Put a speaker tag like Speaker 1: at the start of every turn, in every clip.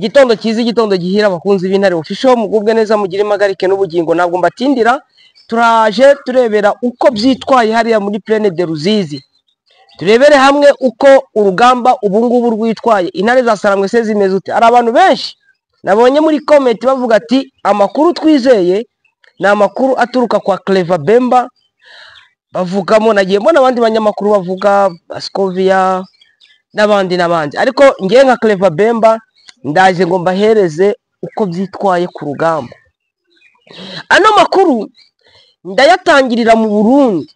Speaker 1: Igitondo cyiza, igitondo gihira abakunzi b'Intare Official, mugubwe neza, mugire impagarike n'ubugingo. Ntabwo mbatindira, turaje turebera uko byitwaye hariya muri Plaine de Ruzizi. Turebere hamwe uko urugamba ubu ngubu rwitwaye. Intare za Sarambwe se zimeze ute? Hari abantu benshi nabonye muri comment bavuga ati amakuru twizeye ni amakuru aturuka kwa Clever Bemba, bavugamo, nagiye mbona abandi banyamakuru bavuga Ascovia n'abandi n'abandi, ariko ngewe nka Clever Bemba ndaje ngo mbahereze uko byitwaye ku rugamba. Ano makuru ndayatangirira mu Burundi.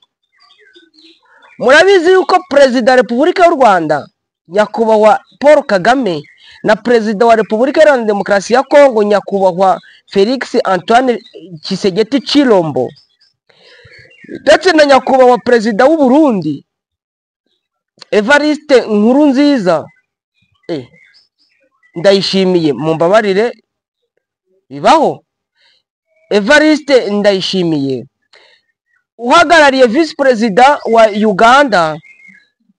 Speaker 1: Murabizi yuko Perezida wa Repubulika y'u Rwanda Nyakubahwa Paul Kagame na Perezida wa Repubulika Iharanira Demokarasi ya Kongo Nyakubahwa Felix Antoine Tshisekedi Tshilombo ndetse na Nyakubahwa Perezida w'u Burundi Evariste Nkurunziza, Ndayishimiye, mumbabarire bibaho, Evariste Ndayishimiye uhagarariye Visi Perezida wa Uganda,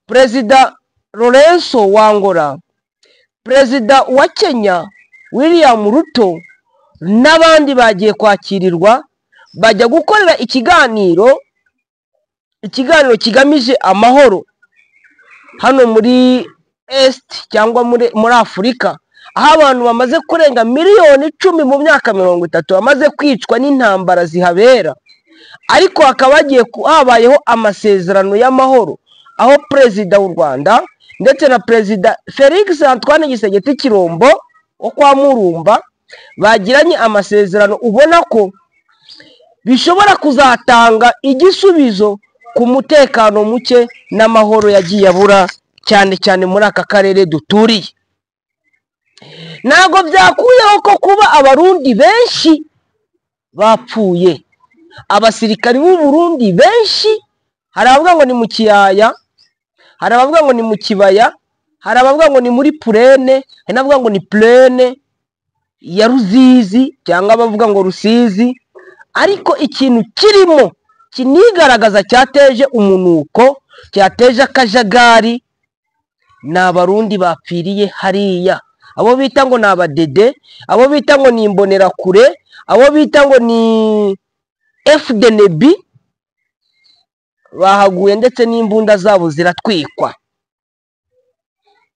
Speaker 1: Perezida Lorenzo wa Angola, Perezida wa Kenya William Ruto n'abandi bagiye kwakirirwa, bajya gukorera ikiganiro kigamije amahoro hano muri Est cyangwa muri Afurika, aho abantu bamaze kurenga miliyoni 10 mu myaka 30 bamaze kwicwa n'intambara zihabera, ariko hakaba hagiye habayeho amasezerano y'amahoro, aho Perezida w'u Rwanda ndetse na Perezida Felix Antoine Tshisekedi Tshilombo wo kwa Murumba bagiranye amasezerano ubona ko bishobora kuzatanga igisubizo ku mutekano muke n'amahoro yagiye abura cyane cyane muri aka karere duturiye. Ntabwo byakuyeho ko kuba Abarundi benshi bapfuye, abasirikari b'u Burundi benshi, hari abavuga ngo ni mu kiyaya, hari abavuga ngo ni mu kibaya, hari abavuga ngo ni muri plaine, hari n'abavuga ngo ni plaine ya Ruzizi cyangwa abavuga ngo Rusizi, ariko ikintu kirimo kinigaragaza cyateje umunuko, cyateje akajagari, ni Abarundi bapfiriye hariya, abo bita ngo ni abadede, abo bita ngo ni imbonerakure, abo bita ngo ni FDNB bahaguye ndetse n'imbunda zabo ziratwikwa.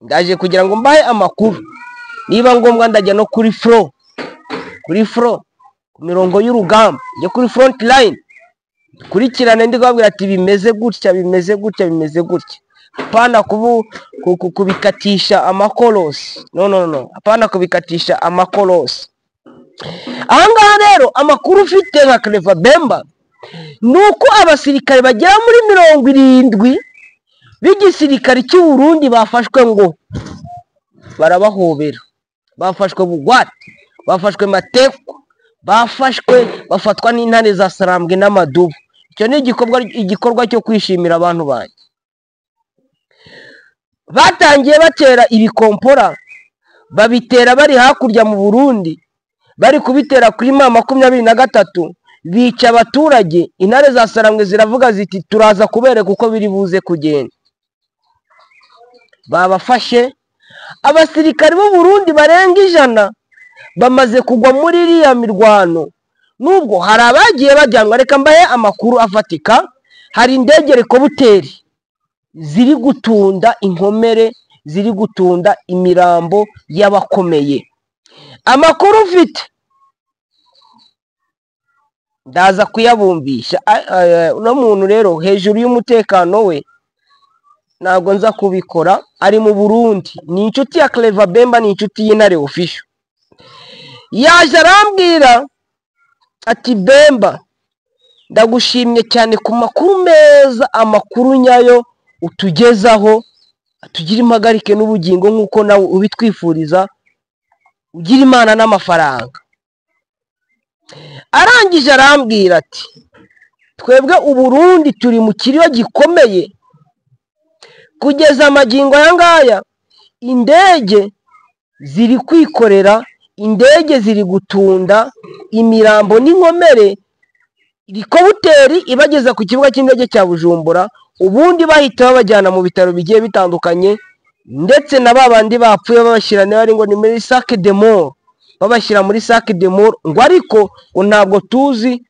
Speaker 1: Ndaje kugira ngo mbahe amakuru, niba ngombwa ndajya no kuri front, kuri front, ku mirongo y'urugamba, njye kuri front line, kurikirane ndi kubabwira ati bimeze gutya, bimeze gutya, bimeze gutya. Hapana kubikatisha amakorosi, no no no, hapana kubikatisha amakorosi. Ahangaha rero amakuru ufite nka Clever Bemba ni uko abasirikare bagera muri 70 b'igisirikare cy'u Burundi bafashwe ngo barabahobera, bafashwe bugwate, bafashwe matekwa, bafashwe bafatwa n'intare za Sarambwe n'amadubu. Icyo ni igikorwa cyo kwishimira abantu banjye. Batangiye batera ibikompora, babitera bari hakurya mu Burundi, bari kubitera kuri M23, bica abaturage. Intare za Sarambwe ziravuga ziti turaza kubereka uko biri buze kugenda. Babafashe, abasirikari b'u Burundi barenga 100 bamaze kugwa muri iriya mirwano, nubwo hari abagiye bajyanwa. Reka mbahe amakuru afatika, hari indege helicopter ziri gutunda inkomere, ziri gutunda imirambo y'abakomeye. Amakuru mfite ndaza kuyabumvisha. Uno muntu rero hejuru y'umutekano we ntabwo nza kubikora, ari mu Burundi, ni inshuti ya Clever Bemba, ni inshuti y'Intare Official. Yaje arambwira ati Bemba, ndagushimye cyane ku makuru meza, amakuru nyayo utugezaho, atugira impagarike n'ubugingo nk'uko nawe ubitwifuriza, ugira Imana n'amafaranga. Arangije arambwira ati twebwe Uburundi turi mu kiriyo gikomeye, kugeza amagingo aya ngaya indege ziri kwikorera, indege ziri gutunda imirambo n'inkomere, helicopter ibageza ku kibuga cy'indege cya Bujumbura, ubundi bahita babajyana mu bitaro bigiye bitandukanye. Ndetse na ba bandi bapfuye babashyira, niba ari ngo ni muri sac de mort, babashyira muri sac de mort ngo, ariko ngo ntabwo tuzi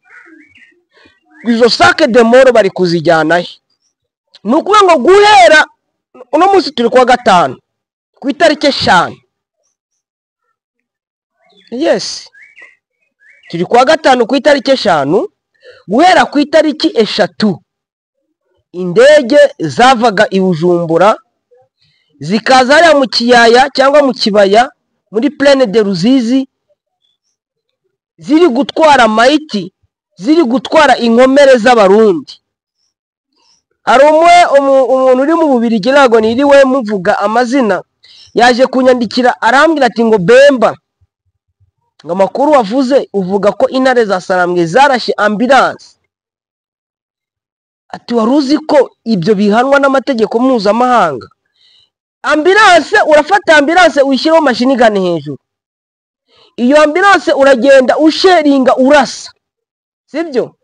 Speaker 1: izo sac de mort bari kuzijyana he. Ni ukuvuga ngo guhera uno munsi, turi kuwa gatanu ku itariki 5, yes, turi kuwa gatanu ku itariki 5, guhera ku itariki 3 indege zavaga i Bujumbura zikaza hariya mu kiyaya cyangwa mu kibaya muri Plaine de Ruzizi, ziri gutwara mayiti, ziri gutwara inkomere z'Abarundi. Hari umwe umuntu uri mu Bubirigi, ntabwo niriwe muvuga amazina, yaje kunyandikira arambwira ati ngo: "Bemba, ngo amakuru wavuze uvuga ko intare za Sarambwe zarashe ambulance," ati: "Wari uzi ko ibyo bihanwa n'amategeko mpuzamahanga? Ambulance, urafata ambulance uyishyiraho machine gun hejuru, iyo ambulance uragenda usheringa, urasa, sibyo?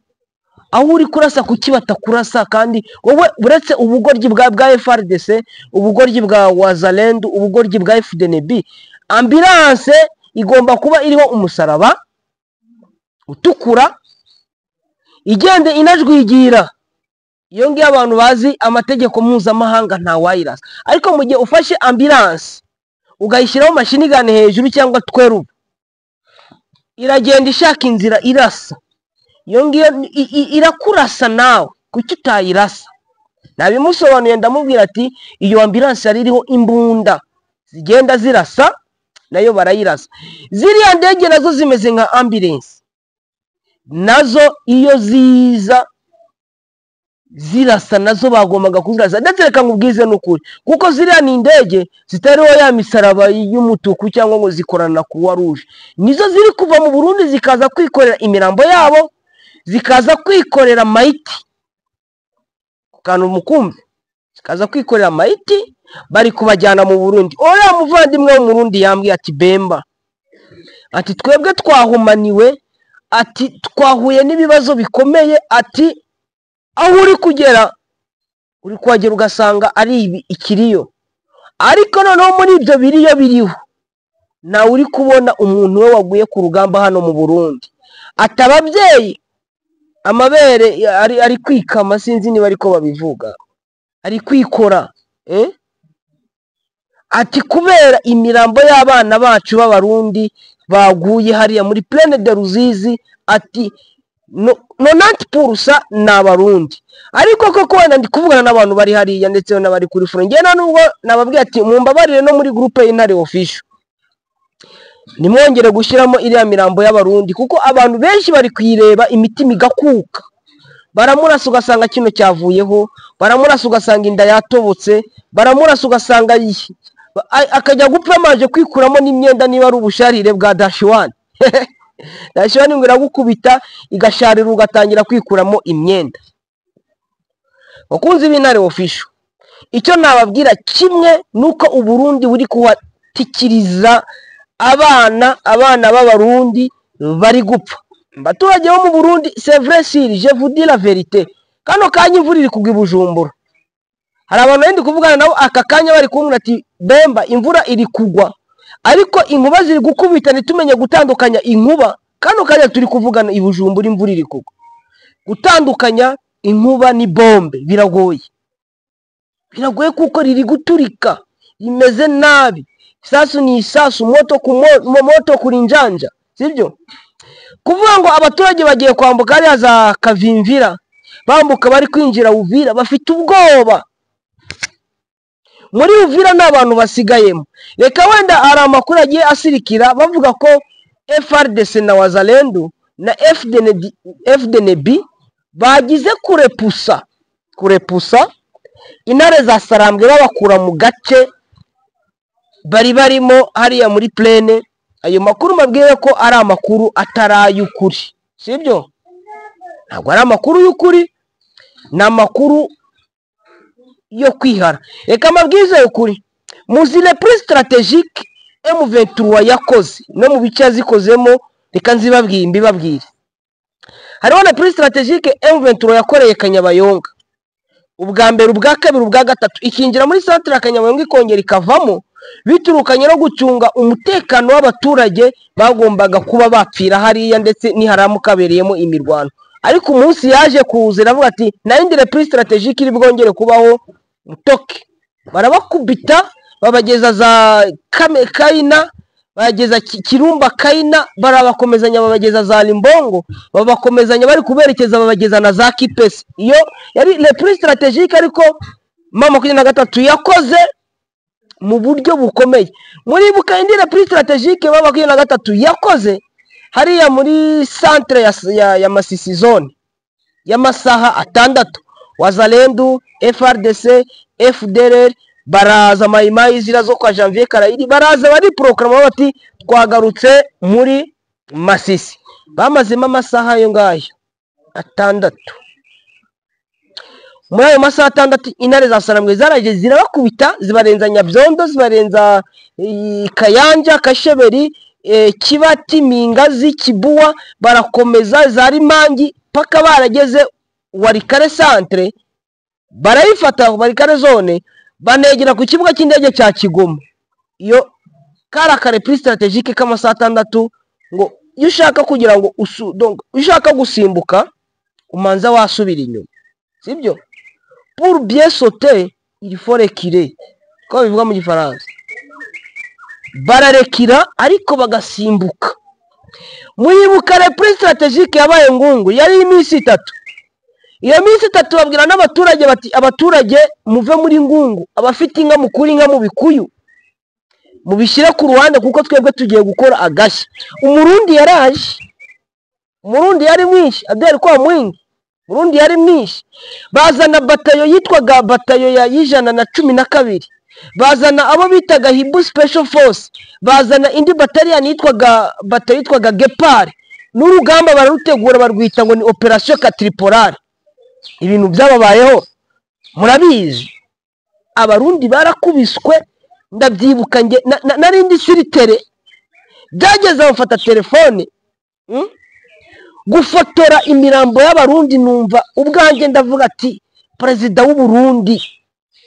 Speaker 1: Aho uri kurasa kuki batakurasa? Kandi wowe uretse ubugoryi bwa FARDC, ubugoryi bwa Wazalendo, ubugoryi bwa FDNB, ambulance igomba kuba iriho umusaraba utukura, igenda inajwigira. Iyo ngiyo abantu bazi amategeko mpuzamahanga ntawayirasa. Ariko mu gihe ufashe ambulance ukayishyiraho machine gun hejuru cyangwa 12, iragenda ishaka inzira irasa, iyo ngiyo irakurasa nawe, kuki utayirasa?" Nabimusobanuye, ndamubwira ati iyo ambulance yari iriho imbunda zigenda zirasa, nayo barayirasa. Ziriya ndege nazo zimeze nka ambulance, nazo iyo ziza zirasa nazo bagombaga kuzirasa. Ndetse reka nkubwize n'ukuri, kuko ziriya ni indege zitariho ya misaraba y'umutuku cyangwa ngo zikorana na Croix Rouge, nizo ziri kuva mu Burundi zikaza kwikorera imirambo yabo, zikaza kwikorera mayiti ku kantu mukumve, zikaza kwikorera mayiti, bari kubajyana mu Burundi. Uriya muvandimwe w'Umurundi yambwiye ati: "Bemba," ati: "twebwe twahumaniwe," ati: "twahuye n'ibibazo bikomeye," ati: "aho uri kugera, uri kuhagera ugasanga ari ibi ikiriyo, ariko noneho muri ibyo biriyo biriho nawe uri kubona umuntu we waguye ku rugamba hano mu Burundi," ati: "ababyeyi amabere ari kwikama, sinzi niba ariko babivuga, ari kwikora, eh?" Ati: "Kubera imirambo y'abana bacu b'Abarundi baguye hariya muri Plaine de Ruzizi," ati: "90% ni Abarundi." Ariko koko wenda ndi kuvugana n'abantu bari hariya ndetse n'abari kuri front, njye nta nubwo nababwiye ati mumbabarire, no muri groupe y'Intare Official nimwongere gushyiramo iriya mirambo y'Abarundi, kuko abantu benshi bari kuyireba imitima igakuka. Baramurasa ugasanga kino cyavuyeho, baramurasa ugasanga inda yatobotse, baramurasa ugasanga akajya gupfa amaje kwikuramo n'imyenda, niba ari ubusharire bwa dashiwani. Dashiwani ngo iragukubita igasharira, ugatangira kwikuramo imyenda. Bakunzi b'Intare Official, icyo nababwira kimwe ni uko Uburundi buri kuhatikiriza abana, abana b'Abarundi bari gupfa. Abaturage bo mu Burundi, c'est vrai sûr, je vous dis la vérité, kano kanya imvura iri kugwa i Bujumbura. Hari abantu ndi kuvugana nabo aka kanya bari kumbwira ati: "Bemba, imvura iri kugwa ariko inkuba ziri gukubita, ntitumenye gutandukanya inkuba." Kano kanya turi kuvugana i Bujumbura imvura iri kugwa, gutandukanya inkuba ni bombe biragoye, biragoye kuko riri guturika rimeze nabi. Isasu ni isasu, moto ku moto kuri njanja, sibyo? Kuvuga ngo abaturage bagiye kwambuka hariya za Kavimvira, bambuka bari kwinjira Uvira, bafite ubwoba. Muri Uvira nta bantu basigayemo. Reka wenda hari amakuru agiye asirikira bavuga ko FARDC na Wazalendo na FDND, FDNB bagize kurepusa intare za Sarambwe, babakura mu gace bari barimo hariya muri plaine. Ayo makuru mbabwiye ko ari amakuru atari ay'ukuri, sibyo? Ntabwo ari amakuru y'ukuri, ni amakuru yo kwihara. Reka mbabwize ukuri, muzi repli stratégique M23 yakoze no mu bice yazikozemo? Reka nzibabwire, mbibabwire. Hariho repli stratégique M23 yakoreye Kanyabayonga. Ubwa mbere, ubwa kabiri, ubwa gatatu, ikinjira muri centre ya Kanyabayonga, ikongera ikavamo, biturukanye no gucunga umutekano w'abaturage bagombaga kuba bapfira hariya, ndetse niharamuka habereyemo imirwano. Ariko umunsi yaje kuza iravuga ati nta yindi repli stratégique iri bwongere kubaho, mutoke. Barabakubita, babageza za Kame Kayina, bageza Kirumba Kayina, barabakomezanya babageza za Limbongo, babakomezanya bari kuberekeza babageza na za Kipesi. Iyo yari repli stratégique, ariko M23 yakoze mu buryo bukomeye. Muribuka indi repli stratégique M23 yakoze hariya muri centre ya Masisi zone y'amasaha 6, Wazalendu, FARDC, FDLR baraza, Mayimayi zira zo kwa Janvier Karayiri baraza, bari proclama bati twagarutse muri Masisi. Bamazemo amasaha ayo ngayo 6. Muri ayo masaha 6 intare za Sarambwe zaraje zirabakubita, zibarenza Nyabyondo, zibarenza Kayanja, Kasheberi, Kibati, Mingazi, Kibuwa, barakomeza za Rimangi paka barageze Walikale centre, barayifata Walikale zone, banegera ku kibuga cy'indege cya Kigoma. Iyo kari aka repli stratégique k'amasaha 6, ngo iyo ushaka kugira ngo donc iyo ushaka gusimbuka umanza wasubira inyuma, sibyo? Pour bien sauter, il faut reculer, ko bivuga mu Gifaransa. Bararekira ariko bagasimbuka. Muribuka repli stratégique yabaye Ngungu, yari iminsi 3. Iyo minsi 3 babwira n'abaturage bati abaturage muve muri Ngungu, abafite inka mukure inka mu bikuyu mubishyire ku ruhande, kuko twebwe tugiye gukora agashya. Umurundi yaraje, Umurundi yari mwinshi, aderi kwa mwingi, Umurundi yari mwinshi. Bazana batayo yitwaga batayo ya 112, bazana abo bitaga Hibu Special Force, bazana indi bataliyani yitwaga batayo yitwaga Gepard, n'urugamba bararutegura barwita ngo ni Operation Quadripolaire. Ibintu byababayeho murabizi, Abarundi barakubiswe. Ndabyibuka nge nari ndi sur terrain, byageze bafata telefone gufotora imirambo y'Abarundi, numva ubwanjye ndavuga ati perezida w'u Burundi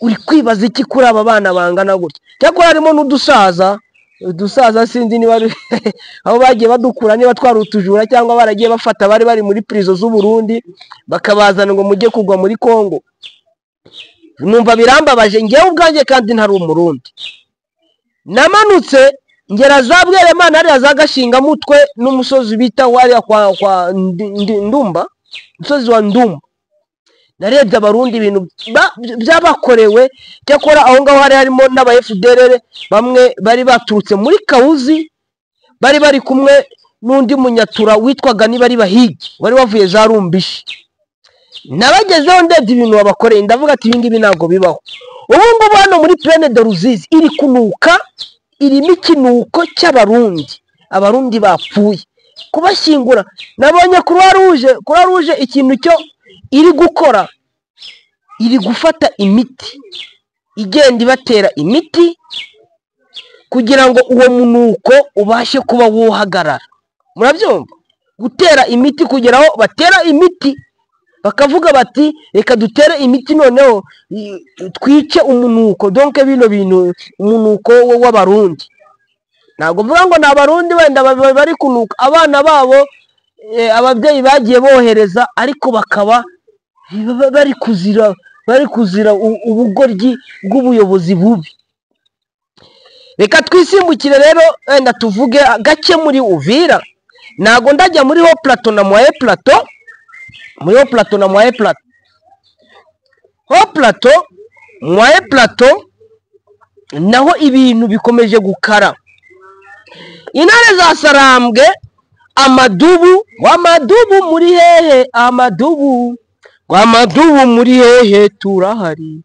Speaker 1: uri kwibaza iki kuri aba bana bangana gutya? Cyakora harimo n'udusaza, udusaza sinzi niba aho bagiye badukura, niba twari utujura cyangwa baragiye bafata bari bari muri prison z'u Burundi bakabazana ngo mujye kugwa muri Kongo. Numva birambabaje ngewe ubwanjye, kandi ntari Umurundi. Namanutse ngera za Bweremana hariya za Gashingamutwe n'umusozi bita wariya kwa Ndumba, umusozi wa Ndumba. Narebye Abarundi ibintu byabakorewe. Cyakora aho ngaho hari harimo n'aba FDLR bamwe bari baturutse muri Kawuzi, bari bari kumwe n'undi munyatura witwaga niba ari Bahigi, wari wavuye za Rumbishi. Nabagezeho ndebye ibintu babakoreye, ndavuga ati ibi ngibi ntabwo bibaho. Ubu ngubu hano muri Plaine de Ruzizi iri kunuka, irimo ikinuko cy'Abarundi, Abarundi bapfuye kubashyingura. Nabonye Croix Rouge, Croix Rouge ikintu cyo iri gukora, iri gufata imiti igenda ibatera imiti kugira ngo uwo munuko ubashe kuba wuhagarara. Murabyumva? Gutera imiti, kugira aho batera imiti bakavuga bati reka dutere imiti noneho twice umunuko. Donc bino bintu, umunuko w'Abarundi, ntabwo mvuga ngo ni Abarundi wenda bari kunuka, abana babo ababyeyi bagiye bohereza, ariko bakaba bari kuzira ubugoryi bw'ubuyobozi bubi. Reka twisimbukire rero, wenda tuvuge gake muri Uvira. Ntabwo ndajya muri Haut Plateau na Moyen Plateau, muri Haut Plateau na Moyen Plateau. Haut Plateau, Moyen Plateau naho ibintu bikomeje gukara. Intare za Sarambwe, amadubu w'amadubu muri hehe? Amadubu w'amadubu muri hehe? Turahari.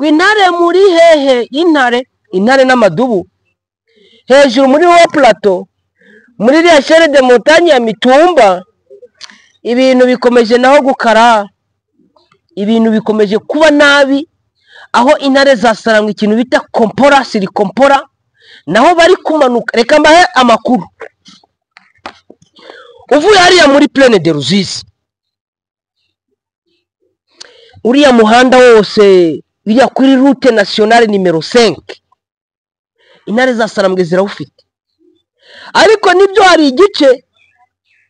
Speaker 1: Intare muri hehe? Intare, intare n'amadubu hejuru muri Haut Plateau, muri iriya chaîne de montagne ya Mitumba, ibintu bikomeje naho gukara, ibintu bikomeje kuba nabi, aho intare za Sarambwe ikintu bita kompora siri kompora naho bari kumanuka. Reka mbahe amakuru. Uvuye hariya muri Plaine de Ruzizi, Uriya muhanda wose iriya kuri route nationale numéro 5, intare za Sarambwe zirawufite. Ariko nibyo, hari igice,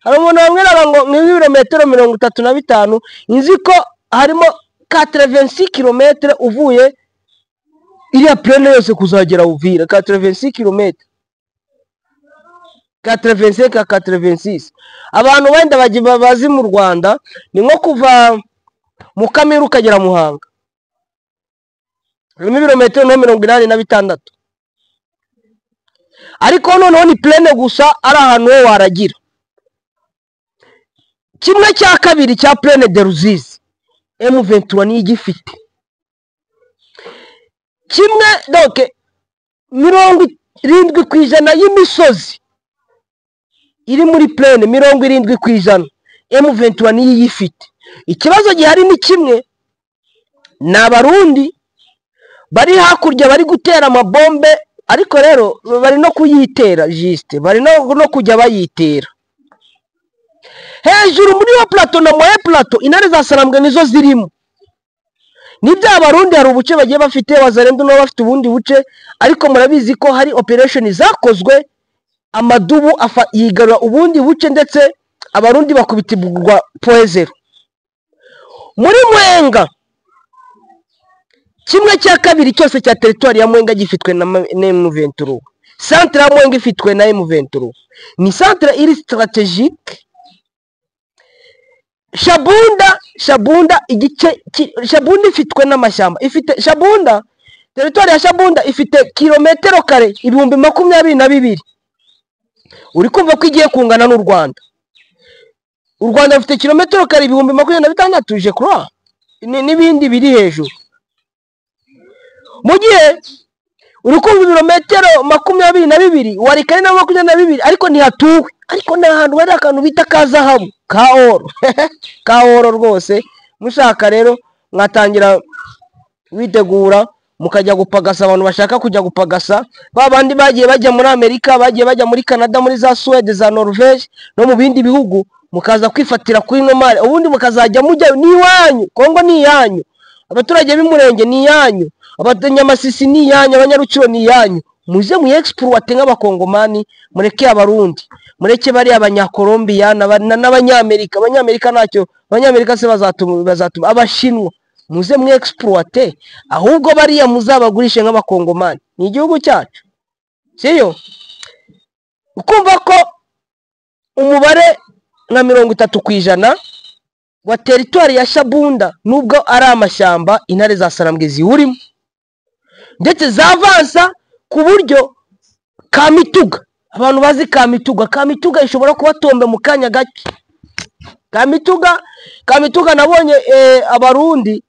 Speaker 1: hari umuntu wambwiraga ngo nk'ibirometero 35, nzi ko harimo 86 kilomètres uvuye iriya plaine yose kuzagera Uvira, 86 kilomètres, 85 à 86. Abantu wenda bazi mu Rwanda, ni nko kuva Mukamira ukagera Muhanga, harimo ibirometero no 86. Ariko noneho ni plaine gusa, ari ahantu ho waragira. Kimwe cya kabiri cya plaine de Ruzizi, M23 niyo igifite. Kimwe, donc 70% y'imisozi iri muri plaine, 70%, M23 niyo iyifite. Ikibazo gihari ni kimwe, ni Abarundi bari hakurya bari gutera amabombe. Ariko rero bari no kuyitera, juste bari no kujya bayitera hejuru muri yo plateau na moyen plateau. Intare za Sarambwe nizo zirimo. Nibyo, Abarundi hari ubuce bagiye bafite, Wazalendo nabo bafite ubundi buce, ariko murabizi ko hari operation zakozwe, amadubu yigarura ubundi buce, ndetse Abarundi bakubitirwa point zéro. Muri Mwenga, kimwe cya kabiri cyose cya territoire ya Mwenga gifitwe na M23. Centre ya Mwenga ifitwe na M23, ni centre iri stratégique. Shabunda, Shabunda igice Shabunda ifitwe n'amashyamba, ifite Shabunda, territoire ya Shabunda ifite kilometero kare 22,000. Uri kumva ko igiye kungana n'u Rwanda. U Rwanda rufite kilometero kare 26,000, je crois, n'ibindi biri hejuru. Mu gihe uri kumva ibirometero 22, Walikale na 22, ariko ntihatuwe, ariko ni ahantu hari akantu bita ka zahabu, ka or, ka or rwose. Mushaka rero mwatangira witegura mukajya gupagasa. Abantu bashaka kujya gupagasa, ba bandi bagiye bajya muri Amerika, bagiye bajya muri Canada, muri za Suwede, za Norvege no mu bindi bihugu, mukaza kwifatira kuri ino mari, ubundi mukazajya mujyayo. Ni iwanyu, Kongo ni iyanyu, abaturage b'Umurenge ni iyanyu, Abanyamasisi ni iyanyu, Abanyarucuro ni iyanyu. Muze mu exploite nk'Abakongomani, mureke Abarundi, mureke bariya Abanyakolombiya n'Abanyamerika. Abanyamerika ntacyo, Abanyamerika se bazatuma Abashinwa? Muze mu exploite, ahubwo bariya muzabagurishe nk'Abakongomani. Ni igihugu cyacu, siyo? Ukumva ko umubare nka 30% wa territoire ya Shabunda, nubwo ari amashyamba, intare za Sarambwe ziwurimo, ndetse zavansa ku buryo Kamituga, abantu bazi Kamituga, Kamituga ishobora kubatomba mu kanya gake. Kamituga, Kamituga nabonye Abarundi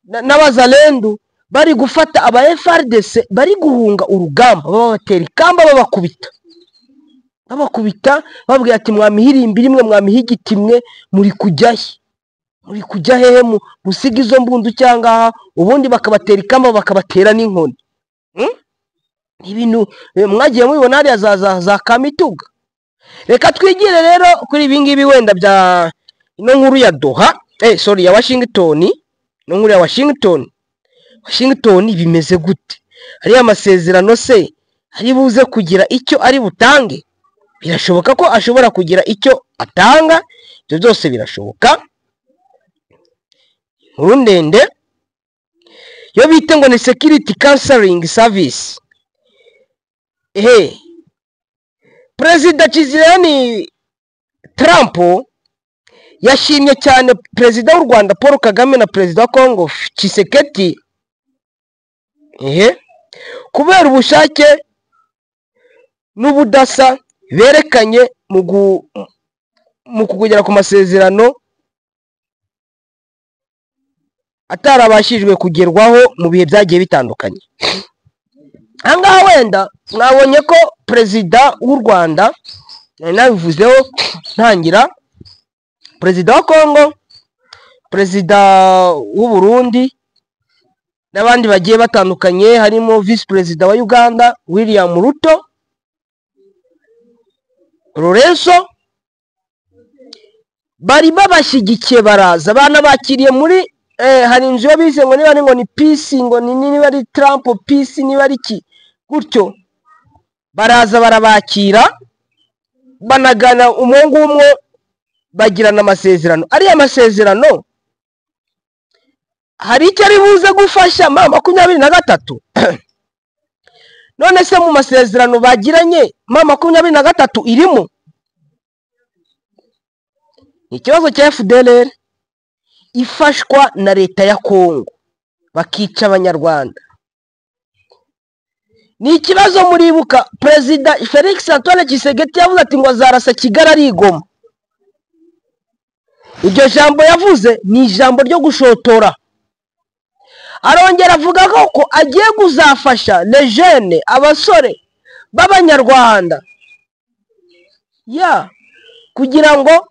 Speaker 1: n'Abazalendu bari gufata aba FARDC bari guhunga urugamba, babatera ikamba, babakubita, babakubita, babwira ati: "Mwamihirimbi rimwe, mwamihigiti imwe, muri kujya he? Muri kujya hehe? Musiga izo mbundu cyangwa aha." Ubundi bakabatera ikamba, bakabatera n'inkoni. Ni ibintu mwagiye mubibona hariya za Kamituga. Reka twigire rero kuri ibi ngibi wenda bya ino nkuru ya Doha, sorry, ya Washington. Ino nkuru ya Washington, Washington bimeze gute? Ariya masezerano se ari buze kugira icyo ari butange? Birashoboka ko ashobora kugira icyo atanga, ibyo byose birashoboka. Inkuru ndende yo bita ngo ni Security Counseling Service. Ehe, Perezida Kizirani Trump yashimye cyane Perezida w'u Rwanda Paul Kagame na Perezida wa Congo Tshisekedi, ehe, kubera ubushake n'ubudasa berekanye mu kugera ku masezerano atarabashijwe kugerwaho mu bihe byagiye bitandukanye. Ahangaha wenda mwabonye ko Perezida w'u Rwanda, nari nabivuzeho ntangira, Perezida wa Congo, Perezida w'u Burundi n'abandi bagiye batandukanye, harimo Visi Perezida wa Uganda William Ruto, Lorenzo, bari babashyigikiye, baraza banabakiriye muri Hari inzu yo bise ngo niba ari ngo ni peace, ngo ni niba ari Trump peace, niba ari iki gutyo. Baraza barabakira, banagana umwo ngumwo, bagirana amasezerano. Ariya masezerano hari icyo ari buze gufasha M23? None se mu masezerano bagiranye M23 irimo? Ni ikibazo cya FDLR ifashwa na leta ya Kongo, bakica abanyarwanda. Ni ikibazo muribuka Perezida Felix Antoine Tshisekedi yavuze ati ngo azarasa Kigali ari Goma. Iryo jambo yavuze ni ijambo ryo gushotora. Arongera avuga ko agiye kuzafasha les jeunes, abasore b'abanyarwanda ya kugira ngo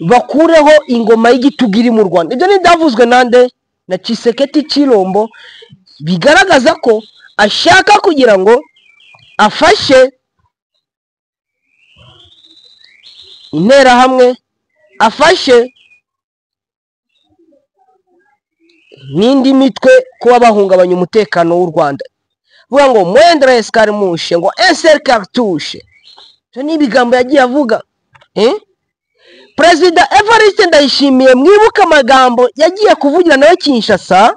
Speaker 1: bakureho ingoma y'igitugu iri mu Rwanda. Ibyo ni byavuzwe nande? Na Tshisekedi Chilombo, bigaragaza ko ashaka kugira ngo afashe interahamwe, afashe n'indi mitwe kuba bahungabanya umutekano w'u Rwanda. Vuga ngo moindre escarmouche, ngo un cartouche. Ibyo ni ibigambo yagiye avuga. Perezida Evariste Ndayishimiye, mwibuka amagambo yagiye kuvugira nawe Kinshasa,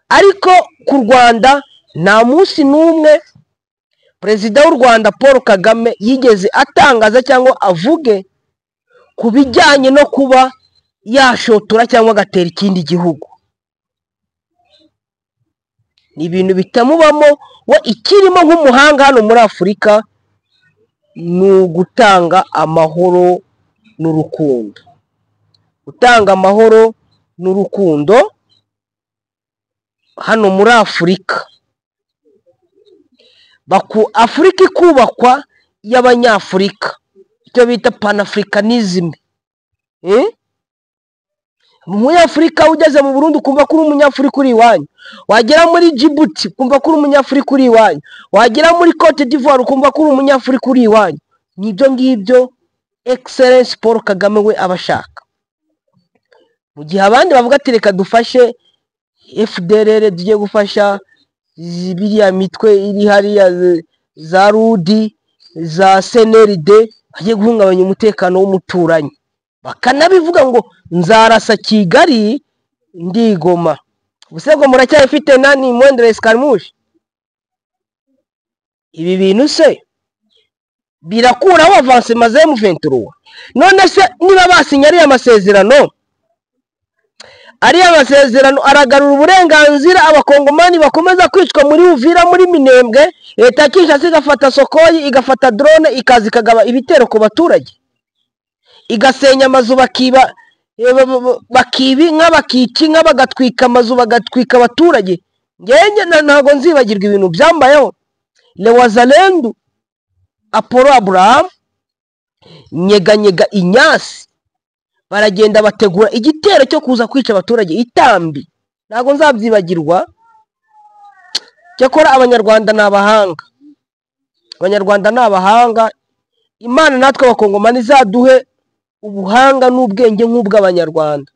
Speaker 1: ariko ku Rwanda nta munsi n'umwe Perezida w'u Rwanda Paul Kagame yigeze atangaza cyangwa avuge ku bijyanye no kuba yashotora cyangwa agatera ikindi gihugu. Ni ibintu bitamubamo. We ikirimo nk'umuhanga hano muri Afurika ni ugutanga amahoro n'urukundo, gutanga amahoro n'urukundo hano muri Afurika. Afurika ikubakwa y'abanyafurika, icyo bita panafricanism. Umunyafurika ugeze mu Burundi ukumva ko uri umunyafurika uri iwanyu, wagera muri Djibouti ukumva ko uri umunyafurika uri iwanyu, wagera muri Cote d'Ivoire ukumva ko uri umunyafurika uri iwanyu. Nibyo ngibyo Excellence Paul Kagame we abashaka. Mu gihe abandi bavuga ati reka dufashe FDLR, tugiye gufasha biriya mitwe iri hariya za Rudi, za CNRD, bagiye guhungabanya umutekano w'umuturanyi, bakanabivuga ngo nzarasa Kigali ndigoma. Ubuse muracyafite nani moindre escarmouche? Ibi bintu se birakuraho avancement za M23? None se niba basinya ariya masezerano, ariya masezerano aragarura uburenganzira abakongomani bakomeza kwicwa muri Uvira, muri Minembwe, leta ya Kinshasa igafata Sokoyi, igafata drone, ikaza ikagaba ibitero ku baturage, igasenya amazu, bakiba inka, bakica inka, bagatwika amazu, bagatwika abaturage. Ngenye ntabwo nzibagirwa ibintu byambayeho. Lewazalendu Apollo Abraham nyeganyega inyasi, baragenda bategura igitero cyo kuza kwica abaturage itambi. Ntabwo nzabyibagirwa. Cyakora abanyarwanda ni abahanga, abanyarwanda ni abahanga. Imana natwe abakongomani izaduhe ubuhanga n'ubwenge nk'ubw'abanyarwanda.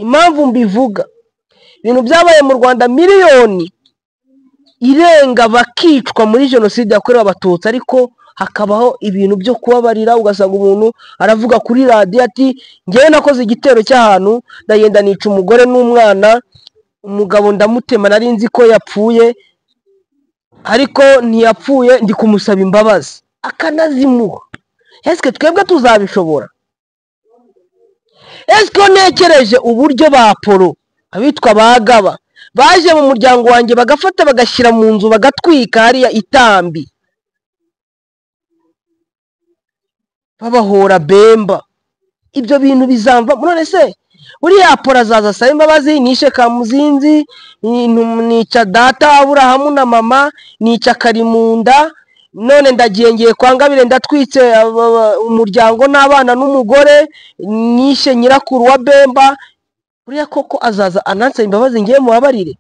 Speaker 1: Impamvu mbivuga, ibintu byabaye mu Rwanda, miliyoni irenga bakicwa muri jenoside yakorewe abatutsi, ariko hakabaho ibintu byo kubabarira. Ugasanga umuntu aravuga kuri radiyo ati ngewe nakoze igitero cy'ahantu, ndagenda nica umugore n'umwana, umugabo ndamutema, nari nzi ko yapfuye ariko ntiyapfuye, ndi kumusaba imbabazi, akanazimuha. Ese twebwe tuzabishobora? Ese ko ntekereje uburyo ba Polo, abitwa bagaba, baje mu muryango wanjye bagafata bagashyira mu nzu bagatwika hariya itambi, babahora Bemba, ibyo bintu bizamva? None se uriya Polo azaza asaba imbabazi, nishe Kamuzinzi, nica data Aburahamu na mama, nica Karimunda, none ndagiye ngiye kwa Ngabire ndatwitse umuryango n'abana n'umugore, nishe nyirakuru wa Bemba, uriya koko azaza anansaba imbabazi ngiye mubabarire?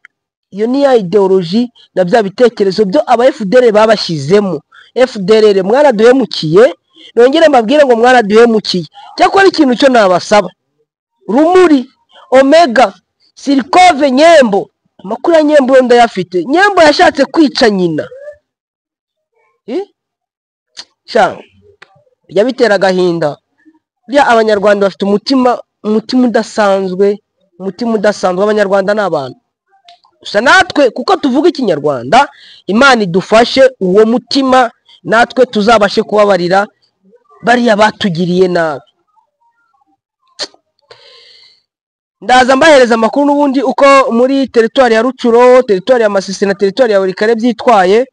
Speaker 1: Iyo ni ya ideoloji na bya bitekerezo byo aba FDLR babashyizemo. FDLR mwaraduhemukiye, nongere mbabwire ngo mwaraduhemukiye. Cyakora ikintu cyo nabasaba, Rumuri, Omega, Sirikove, Nyembo. Amakuru ya Nyembo yo ndayafite. Nyembo yashatse kwica nyina. Eh? Sha, bijya bitera agahinda. Burya Abanyarwanda bafite umutima udasanzwe, umutima udasanzwe. Abanyarwanda ni abantu. Gusa natwe kuko tuvuga Ikinyarwanda, Imana idufashe uwo mutima, natwe tuzabashe kubabarira bariya batugiriye nabi. Ndaza mbahereza amakuru n'ubundi uko muri teritwari ya Rucuro, teritwari ya Masisi na teritwari ya Walikale byitwaye.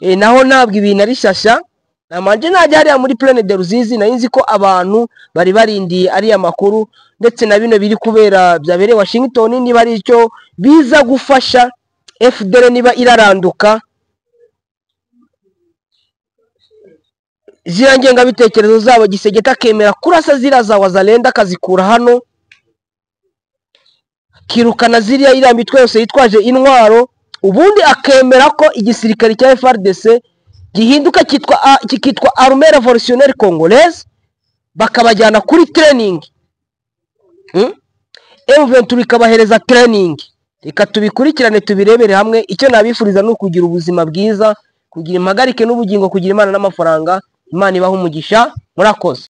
Speaker 1: Naho ntabwo ibintu ari shyashya. Namanje najya hariya muri Plaine de Ruzizi, nari nzi ko abantu bari barindiye ariya makuru, ndetse na bino biri kubera byabereye Washington, niba ari icyo biza gufasha FDL niba iraranduka ziriya ngengabitekerezo zabo, Gisegeta akemera kurasa ziriya za Wazalendo akazikura hano, akirukana ziriya iriya mitwe yose yitwaje intwaro, ubundi akemera ko igisirikare cya FARDC gihinduka kikitwa Armée Révolutionnaire Congolaise, bakabajyana kuri training. M23 ikabahereza training. Reka tubikurikirane tubirebere hamwe. Icyo nabifuriza ni ukugira ubuzima bwiza, kugira impagarike n'ubugingo, kugira Imana n'amafaranga. Imana ibahe umugisha. Murakoze.